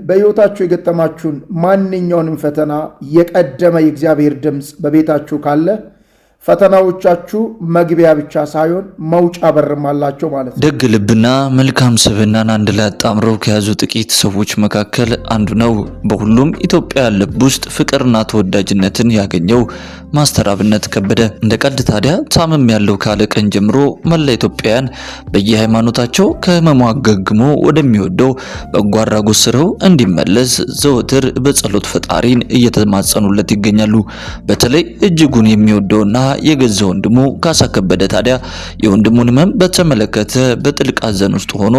በሕይወታችሁ የገጠማችሁን ማንኛውንም ፈተና የቀደመ የእግዚአብሔር ድምፅ በቤታችሁ ካለ ፈተናዎቻችሁ መግቢያ ብቻ ሳይሆን መውጫ በርም አላቸው ማለት ነው። ደግ ልብና መልካም ስብዕናን አንድ ላይ አጣምረው ከያዙ ጥቂት ሰዎች መካከል አንዱ ነው። በሁሉም ኢትዮጵያ ልብ ውስጥ ፍቅርና ተወዳጅነትን ያገኘው ማስተር አብነት ከበደ። እንደ ቀልድ ታዲያ ታምሜያለሁ ካለ ቀን ጀምሮ መላ ኢትዮጵያውያን በየሃይማኖታቸው ከህመሙ አገግሞ ወደሚወደው በጎ አድራጎት ስራው እንዲመለስ ዘወትር በጸሎት ፈጣሪን እየተማጸኑለት ይገኛሉ። በተለይ እጅጉን የሚወደውና የገዛ ወንድሙ ካሳ ከበደ ታዲያ የወንድሙን ህመም በተመለከተ በጥልቅ ሐዘን ውስጥ ሆኖ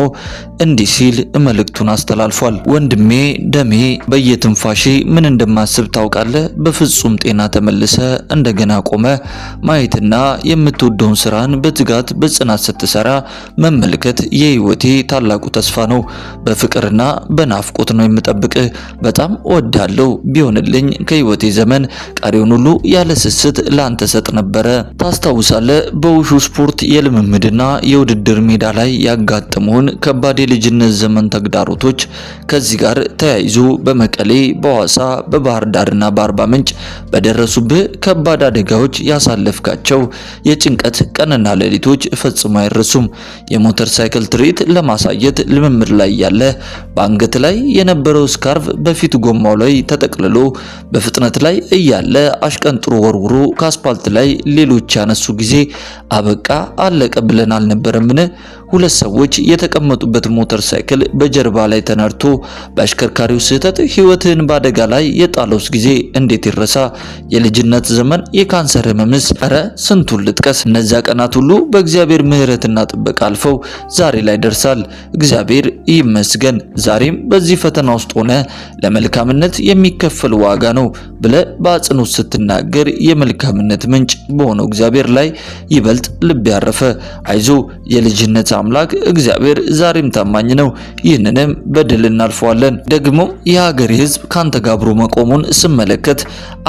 እንዲህ ሲል መልእክቱን አስተላልፏል። ወንድሜ ደሜ፣ በየትንፋሼ ምን እንደማስብ ታውቃለህ። በፍጹም ጤና ተመልሰ እንደገና ቆመ ማየትና የምትወደውን ስራን በትጋት በጽናት ስትሰራ መመልከት የህይወቴ ታላቁ ተስፋ ነው። በፍቅርና በናፍቆት ነው የምጠብቅህ። በጣም እወዳለሁ። ቢሆንልኝ ከህይወቴ ዘመን ቀሪውን ሁሉ ያለ ስስት ላንተ ሰጥ ነበረ። ታስታውሳለህ? በውሹ ስፖርት የልምምድና የውድድር ሜዳ ላይ ያጋጠመውን ከባድ የልጅነት ዘመን ተግዳሮቶች። ከዚህ ጋር ተያይዞ በመቀሌ፣ በሐዋሳ፣ በባህር ዳርና በአርባ ምንጭ በደረሱብህ ከባድ አደጋዎች ያሳለፍካቸው የጭንቀት ቀንና ሌሊቶች ፈጽሞ አይረሱም። የሞተር ሳይክል ትርኢት ለማሳየት ልምምድ ላይ ያለ በአንገት ላይ የነበረው scarf በፊት ጎማው ላይ ተጠቅልሎ በፍጥነት ላይ እያለ አሽቀንጥሮ ወርውሮ ከአስፓልት ላይ ሌሎች ያነሱ ጊዜ አበቃ አለቀ ብለን አልነበረምን? ሁለት ሰዎች የተቀመጡበት ሞተር ሳይክል በጀርባ ላይ ተነድቶ በአሽከርካሪው ስህተት ሕይወትህን በአደጋ ላይ የጣለውስ ጊዜ እንዴት ይረሳ? የልጅነት ዘመን የካንሰር ህመምስ? ኧረ ስንቱን ልጥቀስ። እነዚያ ቀናት ሁሉ በእግዚአብሔር ምሕረትና ጥበቃ አልፈው ዛሬ ላይ ደርሳል። እግዚአብሔር ይመስገን። ዛሬም በዚህ ፈተና ውስጥ ሆነ ለመልካምነት የሚከፈል ዋጋ ነው ብለ በአጽንኦት ስትናገር የመልካምነት ምንጭ በሆነው እግዚአብሔር ላይ ይበልጥ ልብ ያረፈ። አይዞ የልጅነት አምላክ እግዚአብሔር ዛሬም ታማኝ ነው። ይህንንም በድል እናልፈዋለን። ደግሞ የሀገሬ ሕዝብ ካንተ ጋር አብሮ መቆሙን ስመለከት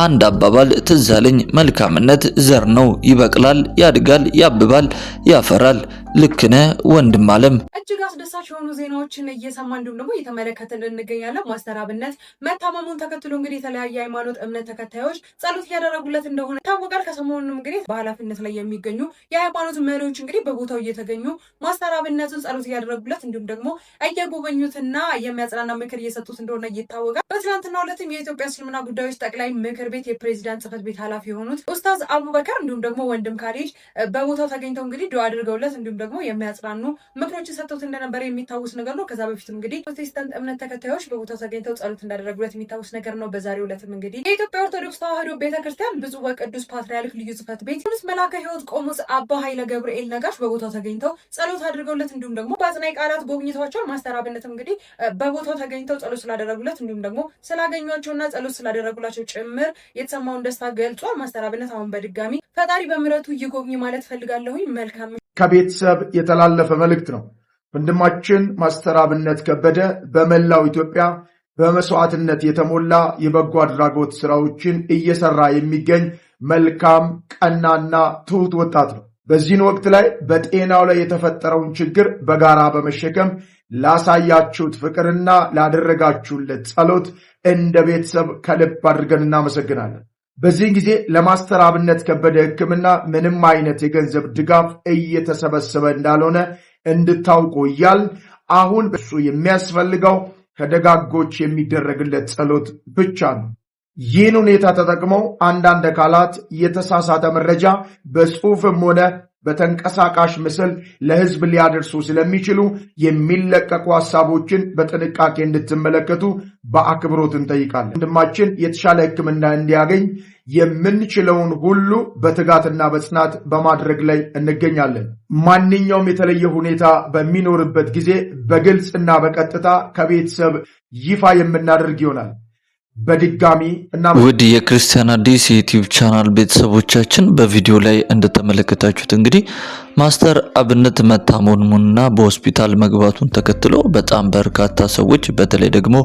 አንድ አባባል ትዝ አለኝ። መልካምነት ዘር ነው፣ ይበቅላል፣ ያድጋል፣ ያብባል፣ ያፈራል። ልክ ነህ ወንድም አለም። እጅግ አስደሳች የሆኑ ዜናዎችን እየሰማ እንዲሁም ደግሞ እየተመለከትን እንገኛለን። ማስተር አብነት መታመሙን ተከትሎ እንግዲህ የተለያየ ሃይማኖት እምነት ተከታዮች ጸሎት እያደረጉለት እንደሆነ ይታወቃል። ከሰሞኑንም እንግዲህ በኃላፊነት ላይ የሚገኙ የሃይማኖት መሪዎች እንግዲህ በቦታው እየተገኙ ማስተር አብነትን ጸሎት እያደረጉለት እንዲሁም ደግሞ እየጎበኙትና የሚያጽናና ምክር እየሰጡት እንደሆነ ይታወቃል። በትናንትናው ዕለትም የኢትዮጵያ እስልምና ጉዳዮች ጠቅላይ ምክር ቤት የፕሬዚዳንት ጽሕፈት ቤት ኃላፊ የሆኑት ኡስታዝ አቡበከር እንዲሁም ደግሞ ወንድም ካሌጅ በቦታው ተገኝተው እንግዲህ ዱዓ አድርገውለት እንዲሁም ደግሞ የሚያጽናኑ ምክሮችን ሰጥተውት እንደነበረ የሚታወስ ነገር ነው። ከዛ በፊትም እንግዲህ ፕሮቴስታንት እምነት ተከታዮች በቦታው ተገኝተው ጸሎት እንዳደረጉለት የሚታወስ ነገር ነው። በዛሬው ዕለትም እንግዲህ የኢትዮጵያ ኦርቶዶክስ ተዋሕዶ ቤተክርስቲያን ብፁዕ ወቅዱስ ፓትርያርክ ልዩ ጽሕፈት ቤት ቅዱስ መላከ ሕይወት ቆሞስ አባ ኃይለ ገብርኤል ነጋሽ በቦታው ተገኝተው ጸሎት አድርገውለት እንዲሁም ደግሞ በአጽናኝ ቃላት ጎብኝተዋቸዋል። ማስተር አብነትም እንግዲህ በቦታው ተገኝተው ጸሎት ስላደረጉለት እንዲሁም ደግሞ ስላገኟቸውና ጸሎት ስላደረጉላቸው ጭምር የተሰማውን ደስታ ገልጿል። ማስተር አብነት አሁን በድጋሚ ፈጣሪ በምሕረቱ ይጎብኝ ማለት ፈልጋለሁኝ። መልካም ከቤተሰብ የተላለፈ መልእክት ነው። ወንድማችን ማስተር አብነት ከበደ በመላው ኢትዮጵያ በመስዋዕትነት የተሞላ የበጎ አድራጎት ስራዎችን እየሰራ የሚገኝ መልካም፣ ቀናና ትሁት ወጣት ነው። በዚህን ወቅት ላይ በጤናው ላይ የተፈጠረውን ችግር በጋራ በመሸከም ላሳያችሁት ፍቅርና ላደረጋችሁለት ጸሎት እንደ ቤተሰብ ከልብ አድርገን እናመሰግናለን። በዚህን ጊዜ ለማስተር አብነት ከበደ ሕክምና ምንም አይነት የገንዘብ ድጋፍ እየተሰበሰበ እንዳልሆነ እንድታውቁ እያል አሁን እሱ የሚያስፈልገው ከደጋጎች የሚደረግለት ጸሎት ብቻ ነው። ይህን ሁኔታ ተጠቅመው አንዳንድ አካላት የተሳሳተ መረጃ በጽሁፍም ሆነ በተንቀሳቃሽ ምስል ለሕዝብ ሊያደርሱ ስለሚችሉ የሚለቀቁ ሀሳቦችን በጥንቃቄ እንድትመለከቱ በአክብሮት እንጠይቃለን። ወንድማችን የተሻለ ሕክምና እንዲያገኝ የምንችለውን ሁሉ በትጋትና በጽናት በማድረግ ላይ እንገኛለን። ማንኛውም የተለየ ሁኔታ በሚኖርበት ጊዜ በግልጽና በቀጥታ ከቤተሰብ ይፋ የምናደርግ ይሆናል። በድጋሚ እና ውድ የክርስቲያን አዲስ የ YouTube channel ቤተሰቦቻችን፣ በቪዲዮ ላይ እንደተመለከታችሁት እንግዲህ ማስተር አብነት መታመሙንና በሆስፒታል መግባቱን ተከትሎ በጣም በርካታ ሰዎች በተለይ ደግሞ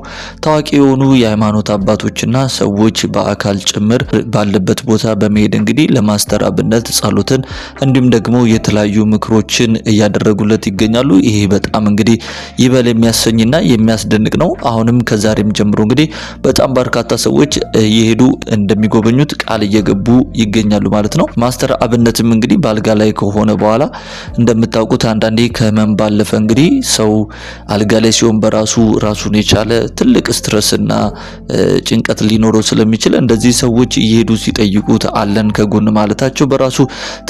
ታዋቂ የሆኑ የሃይማኖት አባቶችና ሰዎች በአካል ጭምር ባለበት ቦታ በመሄድ እንግዲህ ለማስተር አብነት ጸሎትን እንዲሁም ደግሞ የተለያዩ ምክሮችን እያደረጉለት ይገኛሉ። ይሄ በጣም እንግዲህ ይበል የሚያሰኝና የሚያስደንቅ ነው። አሁንም ከዛሬም ጀምሮ እንግዲህ በጣም በርካታ ሰዎች እየሄዱ እንደሚጎበኙት ቃል እየገቡ ይገኛሉ ማለት ነው። ማስተር አብነትም እንግዲህ በአልጋ ላይ ከሆነ በኋላ እንደምታውቁት አንዳንዴ ከህመም ባለፈ እንግዲህ ሰው አልጋ ላይ ሲሆን በራሱ ራሱን የቻለ ትልቅ stress ና ጭንቀት ሊኖረው ስለሚችል እንደዚህ ሰዎች እየሄዱ ሲጠይቁት አለን ከጎን ማለታቸው በራሱ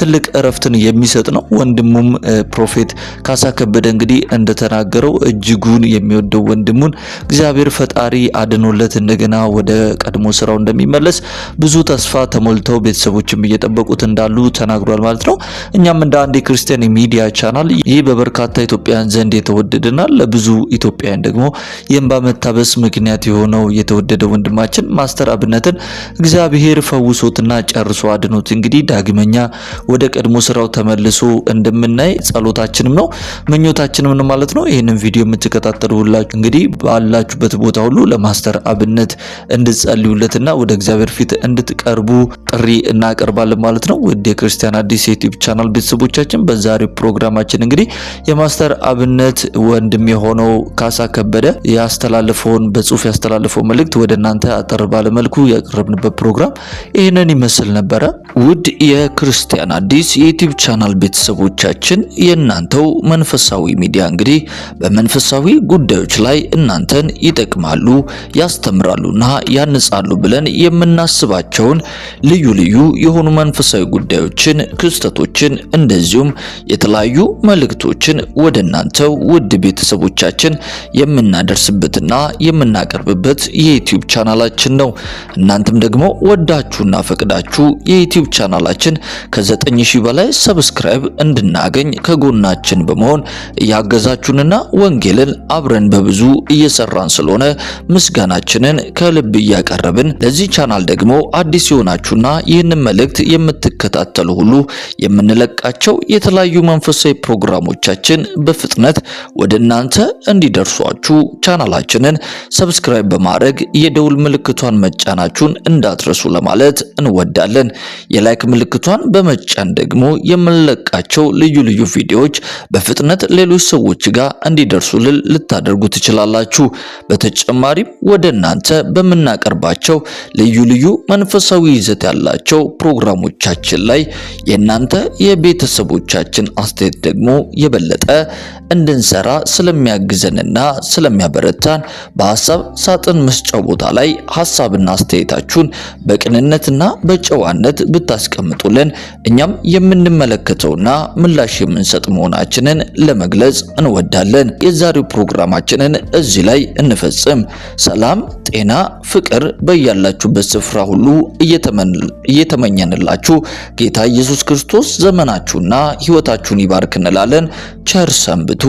ትልቅ እረፍትን የሚሰጥ ነው። ወንድሙም prophet ካሳ ከበደ እንግዲህ እንደተናገረው እጅጉን የሚወደው ወንድሙን እግዚአብሔር ፈጣሪ አድኖለት እንደገና ወደ ቀድሞ ስራው እንደሚመለስ ብዙ ተስፋ ተሞልተው ቤተሰቦችም እየጠበቁት እንዳሉ ተናግሯል ማለት ነው። እኛም እንደ አንድ የክርስቲያን የሚዲያ ቻናል ይህ በበርካታ ኢትዮጵያውያን ዘንድ የተወደደና ለብዙ ኢትዮጵያውያን ደግሞ የእንባ መታበስ ምክንያት የሆነው የተወደደ ወንድማችን ማስተር አብነትን እግዚአብሔር ፈውሶትና ጨርሶ አድኖት እንግዲህ ዳግመኛ ወደ ቀድሞ ስራው ተመልሶ እንደምናይ ጸሎታችንም ነው ምኞታችንም ነው ማለት ነው። ይህንን ቪዲዮ የምትከታተሉ ሁላችሁ እንግዲህ ባላችሁበት ቦታ ሁሉ ለማስተር አብነት እንድትጸልዩለትና ወደ እግዚአብሔር ፊት እንድትቀርቡ ጥሪ እናቀርባለን ማለት ነው። ውድ የክርስቲያን አዲስ የዩቲዩብ ቻናል ቤተሰቦቻችን በዛሬው ፕሮግራማችን እንግዲህ የማስተር አብነት ወንድም የሆነው ካሳ ከበደ ያስተላለፈውን በጽሁፍ ያስተላለፈው መልእክት ወደ እናንተ አጠር ባለ መልኩ ያቀረብንበት ፕሮግራም ይህንን ይመስል ነበረ። ውድ የክርስቲያን አዲስ የዩቲዩብ ቻናል ቤተሰቦቻችን የእናንተው መንፈሳዊ ሚዲያ እንግዲህ በመንፈሳዊ ጉዳዮች ላይ እናንተን ይጠቅማሉ፣ ያስተምራሉና ያንጻሉ ብለን የምናስባቸውን ልዩ ልዩ የሆኑ መንፈሳዊ ጉዳዮችን፣ ክስተቶችን እንደዚሁም የተለያዩ መልእክቶችን ወደ እናንተው ውድ ቤተሰቦቻችን የምናደርስበትና የምናቀርብበት የዩቲዩብ ቻናላችን ነው። እናንተም ደግሞ ወዳችሁና ፈቅዳችሁ የዩቲዩብ ቻናላችን ከ9000 በላይ subscribe እንድናገኝ ከጎናችን በመሆን እያገዛችሁንና ወንጌልን አብረን በብዙ እየሰራን ስለሆነ ምስጋናችንን ከልብ እያቀረብን ለዚህ ቻናል ደግሞ አዲስ የሆናችሁና ይህንን መልእክት የምትከታተሉ ሁሉ የምንለቃቸው የተለያዩ መንፈሳዊ ፕሮግራሞቻችን በፍጥነት ወደ እናንተ እንዲደርሷችሁ ቻናላችንን subscribe በማድረግ የደውል ምልክቷን መጫናችሁን እንዳትረሱ ለማለት እንወዳለን። የ like ምልክቷን በመጫን ደግሞ የምንለቃቸው ልዩ ልዩ ቪዲዮዎች በፍጥነት ሌሎች ሰዎች ጋር እንዲደርሱልን ልታደርጉ ትችላላችሁ። በተጨማሪም ወደ እናንተ በምናቀርባቸው ልዩ ልዩ መንፈሳዊ ይዘት ያላቸው ፕሮግራሞቻችን ላይ የእናንተ የቤተሰቦቻችን አስተያየት ደግሞ የበለጠ እንድንሰራ ስለሚያግዘንና ስለሚያበረታን በሀሳብ ሳጥን መስጫው ቦታ ላይ ሀሳብና አስተያየታችሁን በቅንነትና በጨዋነት ብታስቀምጡልን እኛም የምንመለከተውና ምላሽ የምንሰጥ መሆናችንን ለመግለጽ እንወዳለን። የዛሬው ፕሮግራማችንን እዚህ ላይ እንፈጽም። ሰላም፣ ጤና፣ ፍቅር በያላችሁበት ስፍራ ሁሉ እየተመኘንላችሁ ጌታ ኢየሱስ ክርስቶስ ዘመናችሁና ሕይወታችሁን ይባርክ እንላለን። ቸር ሰንብቱ።